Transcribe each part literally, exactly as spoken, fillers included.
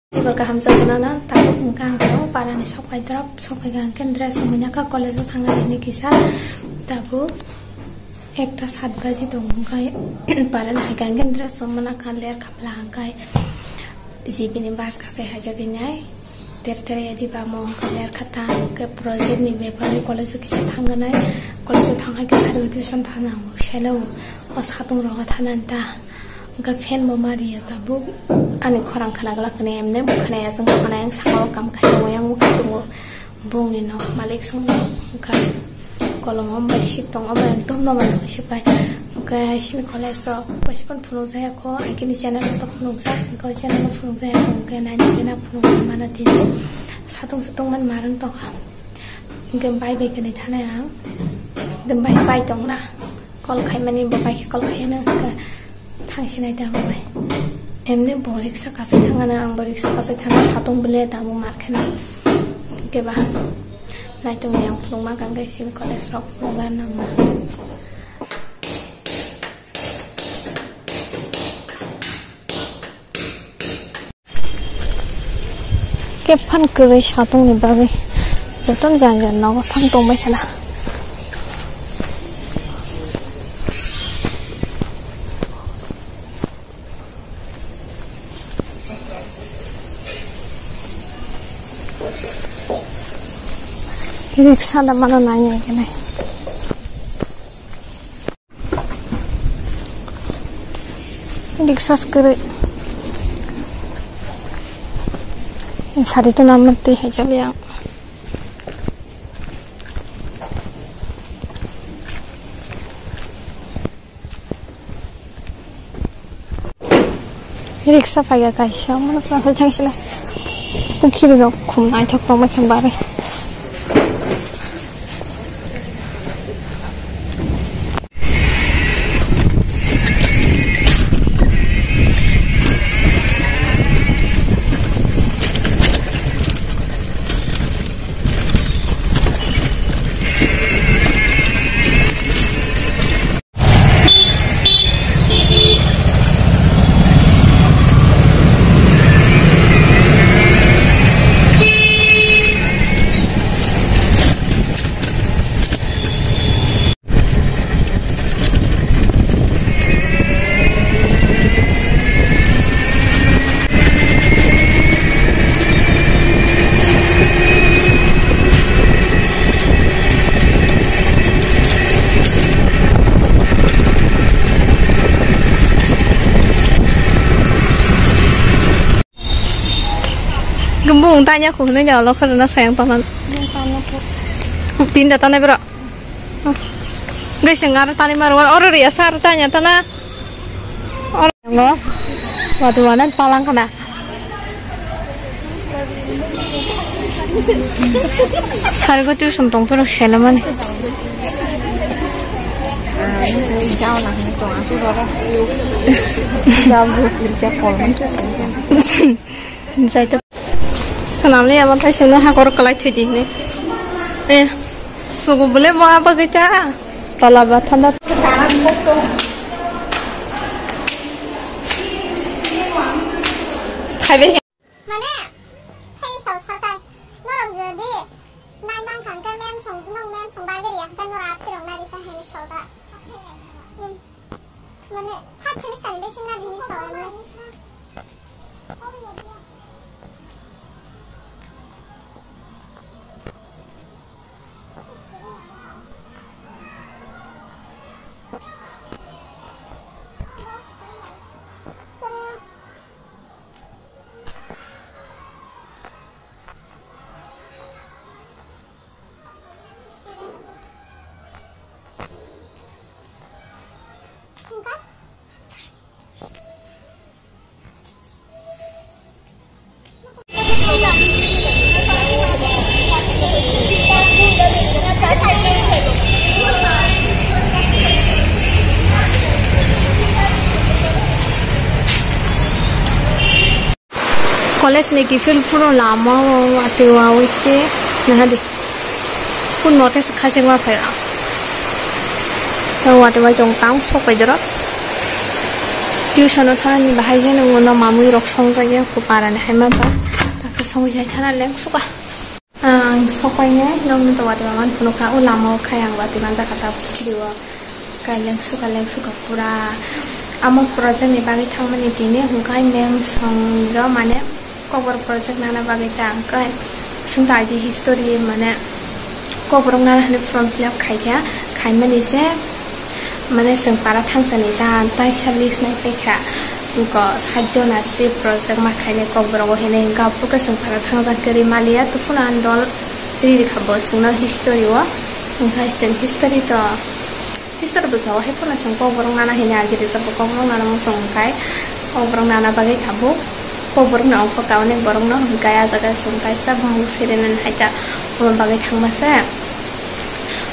Ibar kaham jagana na, tabuk wngkha ang to parani sokpai drop, sokpai hwnkhe dress wngwi nakha college o thangna hini kisa. Tabuk ekta sat baji tong hwnkhe parani hai hwnkhe dress wngma nakha ler khapla hwnkhe G B ni bus kasai haijagwi nai. Ter ter ya di ba mo hwnkhe ler kha ta hwnkhe project ni bepar college o kisa thangna nai. College o thang hai khe sari tuition thana hwnkhe selo o satung rogo thana ta. Hwnkhe fan bo mari ya tabuk. Ani khorang khna glak hwnwi emne bo khna ya, chwng bo khna ya, ang saka o kam khai tongo, yang mukha tongo. Bongni nok malik song hwnkhe kolom om bai sip tong, om bai ekdom no bai sip bai. Hwnkhe hai sini college o bai sip phunuk jaya kho, hai khe ni channel to phunuk jak, hwnkhe channel o phunuk jaya kho, hwnkhe nai nai na phunuk mano tini. Satung sutung man marwng tokha. Hwnkhe bai bai kwnwi thanai ang. Hwnkhe bai bai tong na. Call khaimani bo bai khe call khaina hwnkhe thangsinai ta bo bai. Emni bo riksa kasai thangana, ang bo riksa kasai thangna satung bele tabuk mar kheno. Keba naitung yang phulung ma kang gai sin college rok phulung gan nang ma. Kephan kwrwi satungni bagwi jotono jani jani nogo thang tongbai khela. Riksa da mano nai nai khe nai. Riksa kwrwi. Sari to naman twi hai chali ang. Riksa phaikha kaisa, mano klasa thangsinai. Pukhiri rok khum naithok tongma khe barwi. Bung tanya ko hwnwi nya lo khorna sayang tongna. Tin da tana bro. Gai sing aro tani maro oro riya sar tanya tana. Oro ngo. Wadu wanan palang kana. Sar go tuition tong pero selamani. Jai to. Swnamli abo thaisungno hakor kwlai thwidi hinwi. Eh, sugu bole bo abo gita. Tola ba thanda. Thaibe. Mane, thai sao sakai. Norok jodi nai man khan ke mem song, nong mem song bageri ya, kan norok apirok nari ka hini sao da. Hmm. Mane, third semester ni besi nari hini sao. College ni kiphil phuru lama o watwi wawi khe naha di. Kun notice khachengma phai o. Tei watwi bai tong tang sok pai dorok. Tuition o thani bahai je nung no mamui rok songjakya ku para ni hai ma ba. Taksa songwi jai thana leng suka. Ang sokainai nokni to watwi man phunukha, o lama o khai ang watwi manjakha ta video o. Kai lengsu ka lengsu ka pura. Amo project ni bagwi thangmani tini hwnkhe mem song rw mane kokborok project nana bagwi ta hwnkhe chwng ta agi history mane kokborok nana hinwi form fill up khaikha, khaimani se mane chwng para thangsani ta taisa list nai paikha. Go sajona se project ma khainai kokborok o hinwi hwnkhe aphuru khe chwng para thangjak kwrwi maliya, tufuna ani dol riri kha bo chwngno history o. Hwnkhe chwng history to, history bwskango hai phano chwng kokborok nana hinwi agi rijak bo kokborok nana muchung hwnkhe kokborok nana bagwi tabuk kokborok no ongkha ka onek borok no hwnkhe ah jaga chwng kaisa bumung siri nani hai ta omo bagwi thangma se.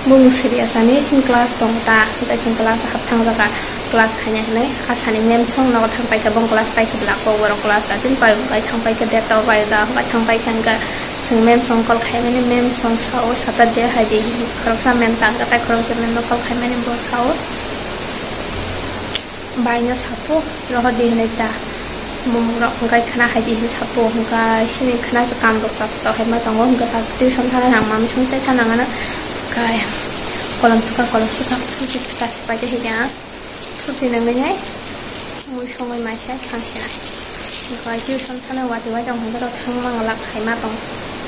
Bumung siri asani chini class tongo ta, hwnkhe chwng class hap thang jaga, class khaina hinwi asani mem song nogo thang paikha, bong class paikha bla, kokborok class achini pai hwnkhe thang paikha, data o pai da hwnkhe thang paikha hwnkhe chwng mem song call khaimani, mem song sao Saturday hai di, khoroksa mem tangkha tai khoroksa mem no call khaimani bo sao. Bai no sapo rohor di hinwi ta. Bumung rok hwnkhe khna hai di hinwi sapo, hwnkhe sini khna se kam rok chatha to hai ma tongo, hwnkhe ta tuition thana nang mami sung sai thana nang ano. Hwnkhe kolom chuka kolom chuka phuti ta se pai de hinwi ang phuti nang nai mui songwi mai sai thang sina. Hwnkhe tuition thana watwi wai tong hwnkhe rok thang mang lak hai ma tong.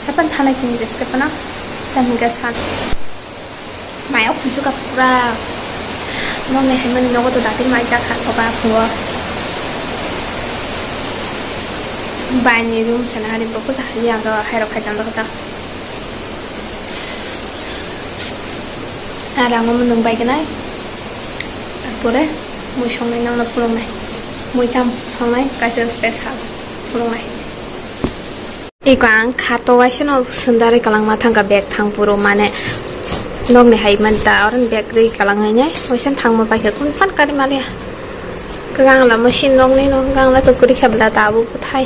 Hai pan thana kini jeske pana tam hwnkhe san. Maya kusu ka pura. Nokni hai mani nogo to dati mai jak kha to ba phungo. Bai ni room sana hari bo kusa hari ang do hai rok khai tang do kota. Ar ang mo nung bai gnai. Tarpore mui songnai nang no phunuk nai. Mui tam songnai kaisa special phunuk nai. Eko ang kha to waisa no sundari kwlangma thangkha bag thang puro mane nokni hai man ta oran bag ri kwlangwi nai waisa thangma paikha kun pan kari maliya. Kwbang lama sin nokni no gang la to kwrwi kha bla tabuk bwthai.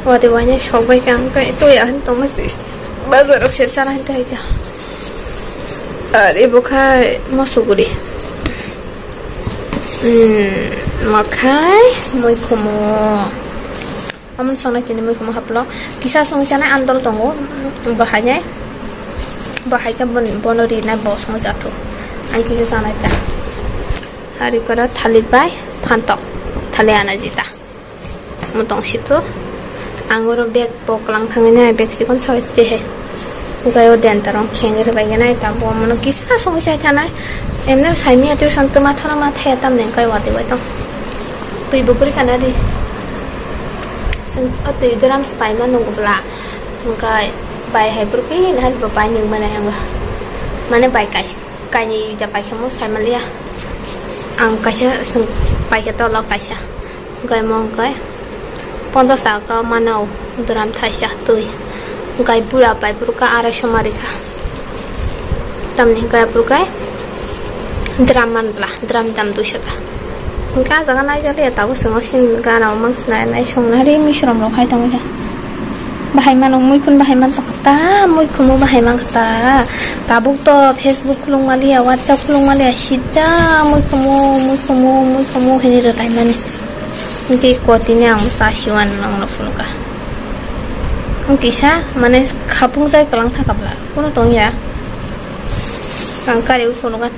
Wati waina sok bai kha ang kai to ya han tongma si bazar rok ser sana han tai kha. Are bo kha mosuguri. Hmm, makhai mui khumo. Amon songnai tini mui khumo haplo. Kisa song sanai andol tongo. Bo hainai. Bo hai khe bon-, bono rinai bo song jato. Ang kisa sanai ta. Hari kora thalik bai phantok. Thali ana jita. Mo tong situ. Ang oro bag pok lang thangwi nai bag sikon soi site he. Ukai o den tarong kheng ri bai nai ta bo mono kisa song sai thanai. Emne sai miya tuition tuma thana ma thaya tam neng kai wati bai tong. Twi bo kuri kana di. Sing o twi dram spai ma nungu bla. Hwnkhe bai hai bwrwi nahal bo bai nung manai ang. Mane bai kai, kainwi da pai khe mo sai maliya. Ang kaisa sing pai khe tolo kaisa. Hwnkhe mo hwnkhe ponchas taka mano dram thaisa twi. Hwnkhe bura bai bwrwi ka arai so ma rikha. Tamni hwnkhe bwrwi dram man bla, dram dam duiso ta. Hwnkhe ah jaga nai jak ya tabuk chwng o sini gana o mang sinai nai song nai ri misrom rok hai tong kha. Bahai mano muikhun bahai man tong kha ta, muikhumu bahai man kha ta. Tabuk to Facebook khulung maliya, WhatsApp khulung maliya, sida muikhumu, muikhumu, muikhumu hinwi rwtai mani. Hwnkhe ko tini ang sa siwan nang no phunukha. Hwnkhe sa mane khapung jai kwlang thang kha bla. Kunu tong ya. Ang kari u phunukha.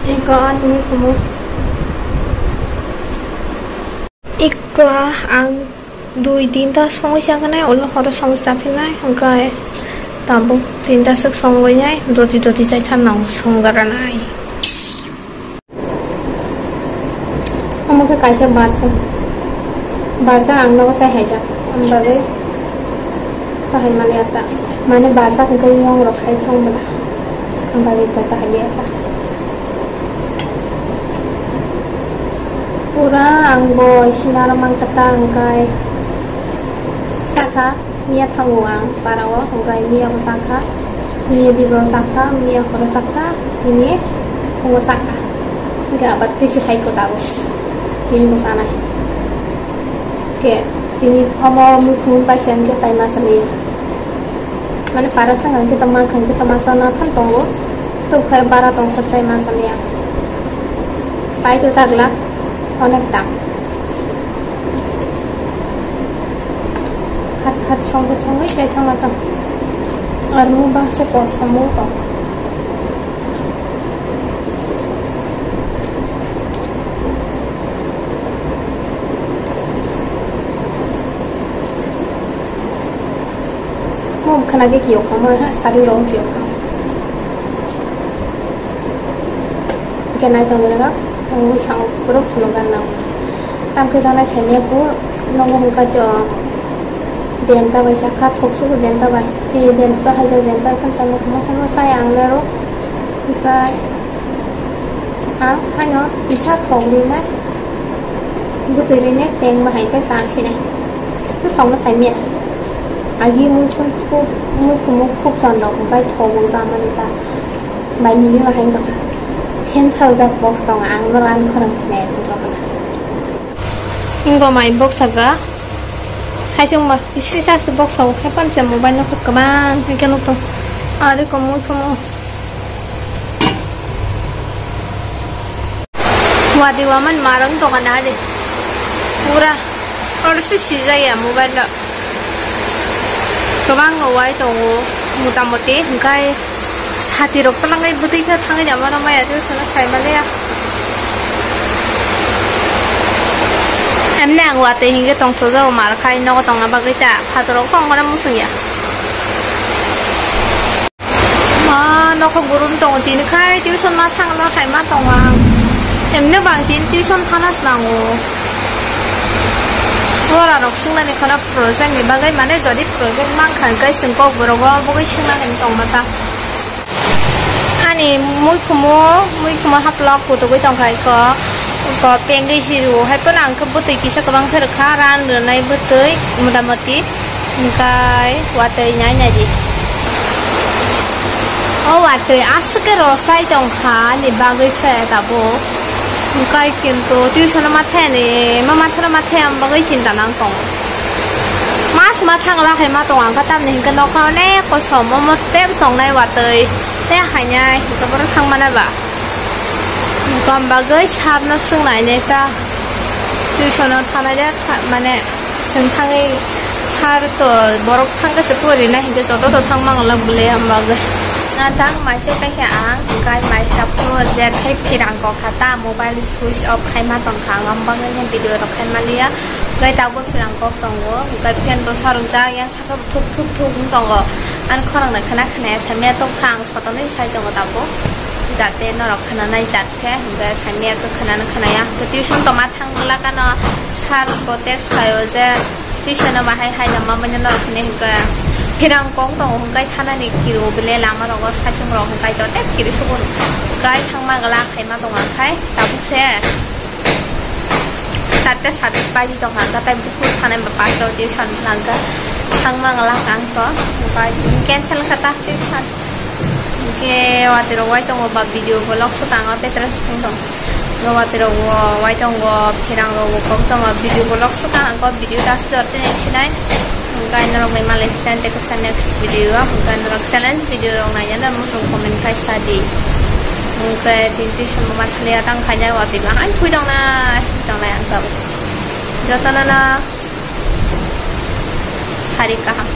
Eko ani mui khumu. Ikla ang dui tinta songwi chaganai, ulo horo songwi chaphinai, hwnkhe tabuk tinta swk songwi nai, doti doti chai thang nango songwranai. Omo khe kaisa barsa, barsa ang nogo chai haijak, ang bagwi. Tahai maliya ta. Mane barsa hwnkhe yong rok khai thang bwla. Ang bagwi ta tahai liya ta. Pura ang bo sinaro mankha ta hwnkhe. Sakha miya thango ang para o hwnkhe miya bo sakha. Miya dibro sakha, miya horo sakha, tini phungo sakha. Hwnkhe abar tisi hai kota bo. Tini bo sanai. Ke tini omo mukhung bai khe hwnkhe tai ma saliya. Mane para thang hwnkhe to mankha hwnkhe to masa na than tongo. To khai bara tong sa tai ma saliya. Pai to sagla. Onek dam. Khat khat songwi songwi tei thangna chang. Ar mo bangse kosom mo tong. Mo khana ke kiyok kamo ha sari rong kiyok kamo. Ke nai tong dara, ang mo sang pura funo gan nang. Tam ke jana chanya ko nongo hongka jo. Denta bai sakha thok suku denta bai. Ke denta to hai jo denta kan sama kamo kamo sai ang naro. Hingkai ang haino isa thok ri nai. Bwtwi ri nai teng bahai khe chang sinai. Bwthok no sai miya. Agi mui khum khuk, mui khum khuk son rok hingkai thok bo jamani ta. Bai nini bahai no. Hen saljak box tong ang no ran khorang khnai aswk. Ingo mai box aga. Saisung ma isi sa su box aga hepan se mobile no kwbang hai khe nuk tong. Are ko mui khum. Wadi waman marang tong kana de. Pura orsi sijaya mobile lo. Kwbang no wai tongo motamoti hingkai sati rok palangai bwtwi khe thangwi da mano maya tei sono sai maliya. Emne ang watwi hingke tongthok jago mar khai nogo tongna bagwi ta phatorok kong mano musungya. Ma, nokho gurum tongo, tini khai tuition ma thangna khai ma tongo ang. Emne bang tini tuition thana swnango. Pora rok swngnani khana project ni bagwi, mane jodi project mankha hwnkhe chwng kok borok o bogwi swngnani tongma ta. Ani muikhumo, muikhumo haplok kutugwi tongkha iko. Ko pengwi siru hai pono ang khe bwtwi kisa kwbang khe rwkha, ran rwnai bwtwi motamoti. Hingkai watwi nai nai di. O watwi aswk khe rosai tongkha ni bagwi khe tabuk. Hingkai kintu tuition ma thani, ma mathano ma thai ang bagwi chinta nang tongo. Mas ma thang la khai ma tong ang kha tamni hingke nokha onek kosom omo tei tongnai watwi tei hainai hingke bono thang mana ba. Hingkhe ang bagwi sir no swngnai ne ta tuition o thanai de tha-, mane. Chwng thangwi sir to borok thangkhe se pori na hinkhe joto to thang manglak bwle hamba hwnkhe. Na tang mai se paikhe ang, hwnkhe mai sa phuru je thai phirang kok kha ta mobile switch off khai ma tong kha ang, hamba hwnkhe video rok khai ma liya. Hwnkhe tabuk phirang kok tongo, hwnkhe fan bo sarukjak yang saka thuk thuk thuk wng tongo. Ani khorang no khna khna ya samya tong kha ang sotonwi sai tongo tabuk. Jate norok khna nai jat khe hwnkhe samya khe khna no khna ya. Hwnkhe tuition tongma thang lakano sir bo text khaio je tuition o bahai hai no mamani norok hinwi hwnkhe phirang kok tongo hwnkhe thanani kiro bele lama rogo saichung rok hwnkhe to tei kiri sugun hwnkhe thangma glak hai ma tongo khai tabuk se sarte sabis baji tongkha hwnkhe tei bukur thanai ba pastor tuition hwnkhe thangma glak ang to hwnkhe cancel kha ta tuition. Hingke watwi rok wai tongo ba video vlog swkang o petra swng tong. Hingke watwi rok wo wai tongo, phirang rok wo kok tongo, video vlog swkang ang kok video ta swdor tini sinai. Hingke norok bai malai tang tei kisa next video o hingke norok challenge video rok naina da musung comment khai sa di. Hingke tin tuition bo ma thaliya tang khainai watwi ba ang thui tong na, thui tong nai ang tabuk. Jotono no sari kaham.